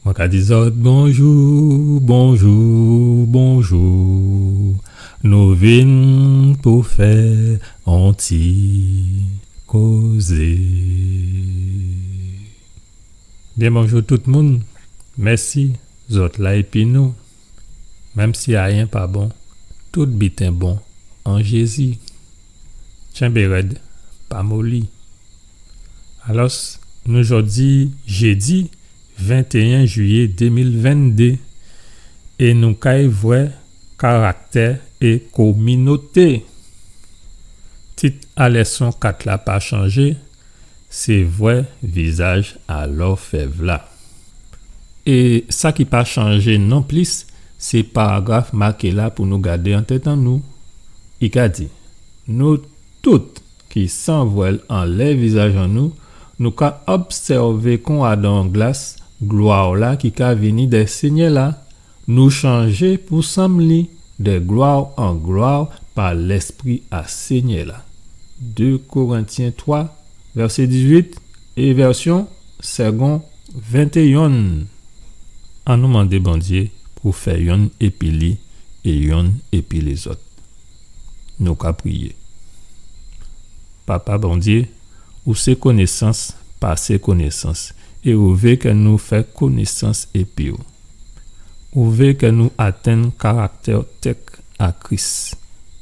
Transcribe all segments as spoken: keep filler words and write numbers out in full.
Mwen ka di zòt bonjou, bonjou, bonjou. Nou vin pou fè on ti kozé. Byen bonjou tout moun. Mèsi, zòt la épi nou. Menm si ayen pa bon, tout biten bon an Jézi. Tchenbé rèd, pa moli. Alòs, nou jòdi jédi ventéyen jiyé dé mil venndé, é nou kay vwè karaktè é kominoté. Tit a lèson kat la pa chanjé, sé vwè vizaj a lòfèv la. É sa ki pa chanjé non plis, sé paragraf maké la pou nou gadé an tèt an nou. I ka di, nou tout ki san vwèl anlè vizaj an nou, nou ka obsèvé kon adan on glas glwa la ki ka vini dè Sényè la. Nou chanjé pou sanm li, dè glwa an glwa pa Lèspri a Sényè la. Dé Korentyen twa, vèsé dizuit, é vèsyon Segond ventéyen. Annou mandé Bondyé pou fè yonn épi li é yonn épi lézòt. Nou ka priyé. Papa Bondyé, ou sé konésans pasé konésans, é ou vé kè nou fè konésans épi'w. Ou vé kè nou atenn karaktè tèk a Kris,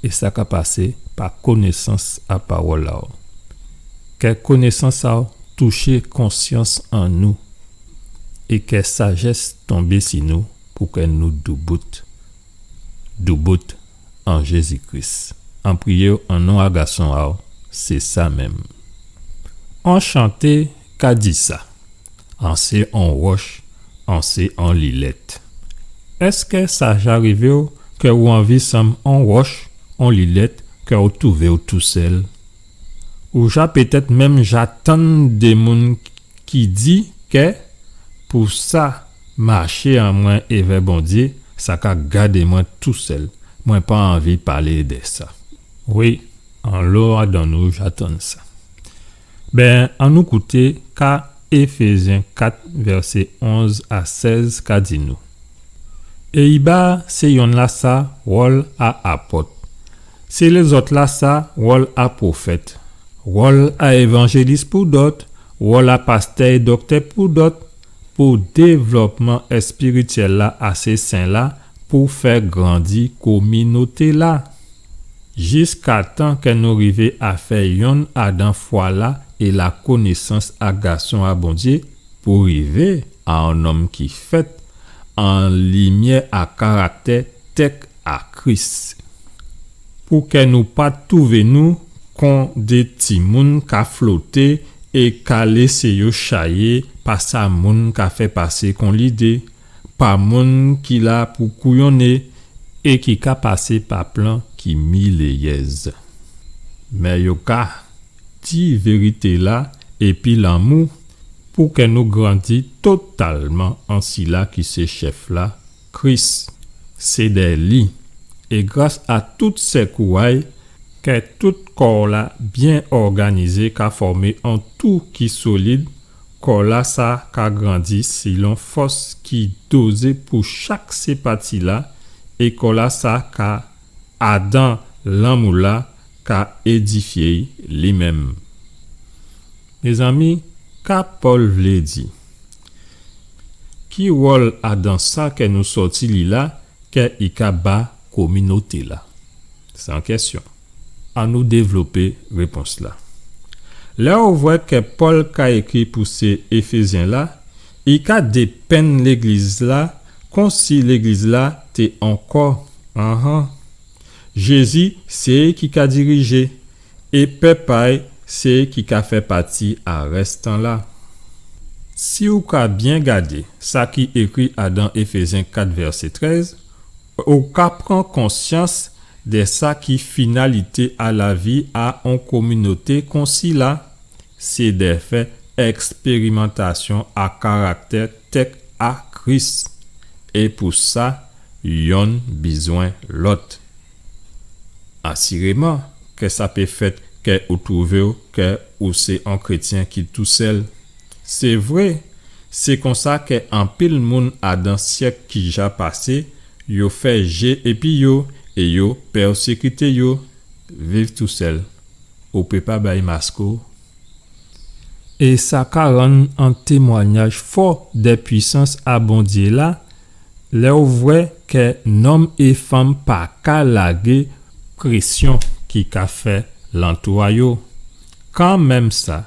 é sa ka pasé pa konésans a pawòl a'w. Kè konésans a'w touché konsyans an nou, é kè sajès tonbé si nou pou kè nou doubout. Doubout an Jézi Kris. An priyé'w an non a Gason a'w, sé sa menm. On chanté ka di sa. An sé on wòch, an sé on lilèt. Èskè sa ja rivé'w kè ou anvi sanm on wòch, on lilèt, kè ou touvé'w tousèl? Ou ja pétèt menm ja tann dé moun ki di kè pou sa maché an mwen évè Bondyé, sa ka gadé mwen tousèl. Mwen pa anvi palé dè sa. Wi, onlo adan nou ja tann sa. Ben, annou kouté ka Éfézyen kat, vèsé onz a sèz ka di nou. É iba sé yonn-lasa wòl a apòt. Sé lézòt-lasa wòl a pwofèt. Wòl a évanjélis pou dòt, wòl a pastè é doktè pou dòt, pou dévlopman èspirityèl la a sé sen la, pou fè grandi kominoté la. Jiskatan kè nou rivé a fè yonn adan fwa la é lakonésans a Gason a Bondyé, pou rivé a on nonm ki fèt an limyè a karaktè tèk a Kris. Pou kè nou pa touvé nou kon dé timoun ka floté é ka lésé yo chayé pa sa moun ka fè pasé kon lidé, pa moun ki la pou kouyonné é ki ka pasé pa plan ki miléyèz. Mé yo ka di vérité la épi lanmou, pou kè nou grandi totalman an sila ki sé chèf la, Kris. Sé dè li, é gras a tout sèkou a'y, kè tout kò la byen òganizé ka fòmé on tou ki solid, kò la sa ka grandi silon fòs ki dozé pou chak sé pati la, é kò la sa ka adan lanmou la ka édifyé li menm. Mézanmi, ka Pòl vlé di? Ki wòl adan sa kè nou sòti li la kè i ka ba kominoté la? Sé on kèsyon. Annou dévlopé répons la. Lè ou vwè kè Pòl ka ékri pou sé Éfézyen la, i ka dépenn légliz la konsi légliz la té on kò. Anhan. Jézi sé ki ka dirijé, é pèp a'y sé ki ka fè pati a rèstan la. Si ou ka byen gadé sa ki ékri adan Éfézyen kat vèsé trèz, ou ka pran konsyans dè sa ki finalité a lavi a on kominoté konsi la. Sé dè fè èkspérimantasyon a karaktè tèk a Kris. É pou sa, yonn bizwen lòt. Asiréman, kè sa pé fèt kè ou touvé'w kè ou sé on krétyen ki tousèl. Sé vré, Sé konsa kè anpil moun adan syèk ki ja pasé, yo fè jé épi yo é yo pèsékité yo. Viv tousèl, ou pé pa bay mask ou. É sa ka rann an témwanyaj fò dè pwisans a Bondyé la, lè ou vwè kè nonm é fanm pa ka lagé présyon ki ka fè lantou a yo. Kanmenm sa,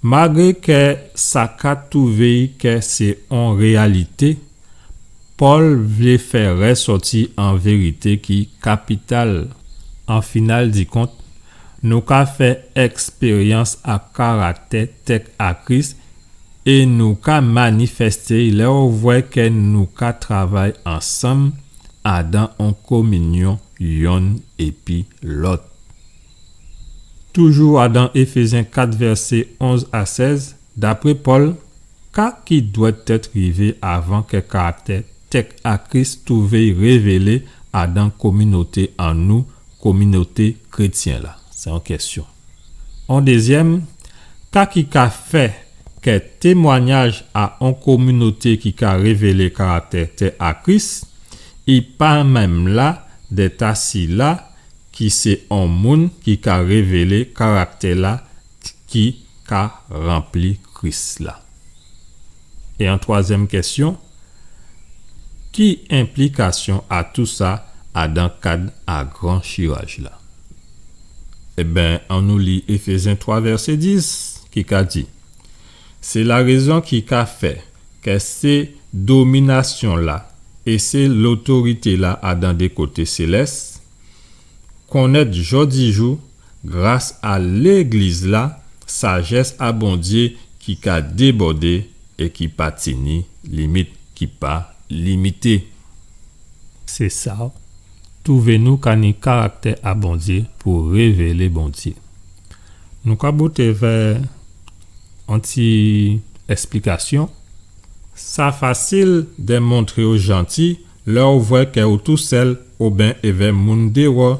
malgré kè sa ka twouvé kè sé on réyalité, Pòl vlé fè rèsòti an vérité ki kapital. An final di kont, nou ka fè èkspéryans a karaktè tèk a Kris é nou ka manifèsté lè ou vwè kè nou ka travay ansanm adan on kominyon yonn épi lòt. Toujou adan Éfézyen kat vèsé onz a sèz, dapré Pòl, ka ki dwèt èt rivé avan kè karaktè tèk a Kris twouvé révélé adan kominoté an nou, kominoté krétyen la? Sé on kèsyon. On dézyèm, ka ki ka fè kè témwanyaj a on kominoté ki ka révélé karaktè tèk a Kris, i pa menm la dè ta sila ki sé on moun ki ka révélé karaktè la ki ka ranpli Kris la. É an twazyèm kèsyon, ki enplikasyon a tousa adan kad a gran chiraj la? Ében, annou li Éfézyen twa vèsé dis ki ka di, sé larézon ki ka fè kè sé dominasyon la é sé lotorité la adan dé koté sélès, konnèt jòdijou, gras a Légliz la, sajès a Bondyé ki ka débòdé é ki pa tini limit, ki pa limité. Sé sa, twouvé nou ka ni karaktè a Bondyé pou révélé Bondyé. Nou ka bouté vè on ti èsplikasyon. Sa fasil dè montré ou janti lè ou vwè kè ou tousèl oben èvè moun déwò,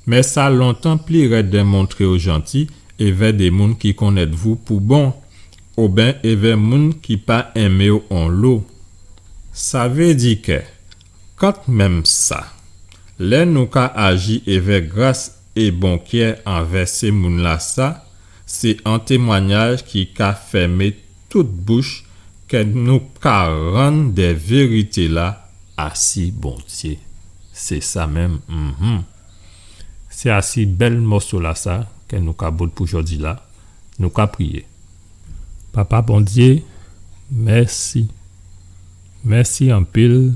mé sa lontan pli rèd dè montré ou janti èvè dé moun ki konnèt vou pou bon, oben èvè moun ki pa enmé'w onlo. Sa vé di kè, kantmenm sa, lè nou ka aji èvè gras é bon kè anvè sé moun lasa, sé on témwanyaj ki ka fèmé tout bouch kè nou ka rann dè vérité la asi Bondyé. Sé sa menm, mhm. Sé asi bèl mòso lasa kè nou ka bout pou jòdi la. Nou ka priyé. Papa Bondyé, mèsi. Mèsi anpil.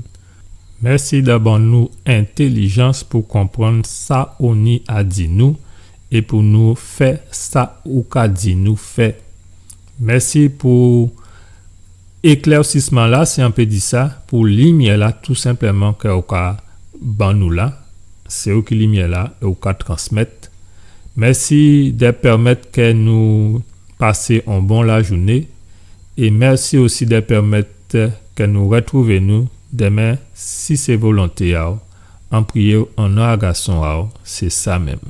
Mèsi dè ban nou entélijans pou konprann sa ou ni a di nou é pou nou fè sa ou ka di nou fè. Mèsi pou éklèsisman la, si an pé di sa, pou limyè la, tou senpleman, kè ou ka ban nou la. Sé ou ki limyè la é ou ka transmèt. Mèsi dè pèmèt kè nou pasé on bon lajouné. É mèsi osi dè pèmèt kè nou rètwouvé nou dèmen, si sé volonté a'w. An priyé'w an non a Gason a'w, sé sa menm.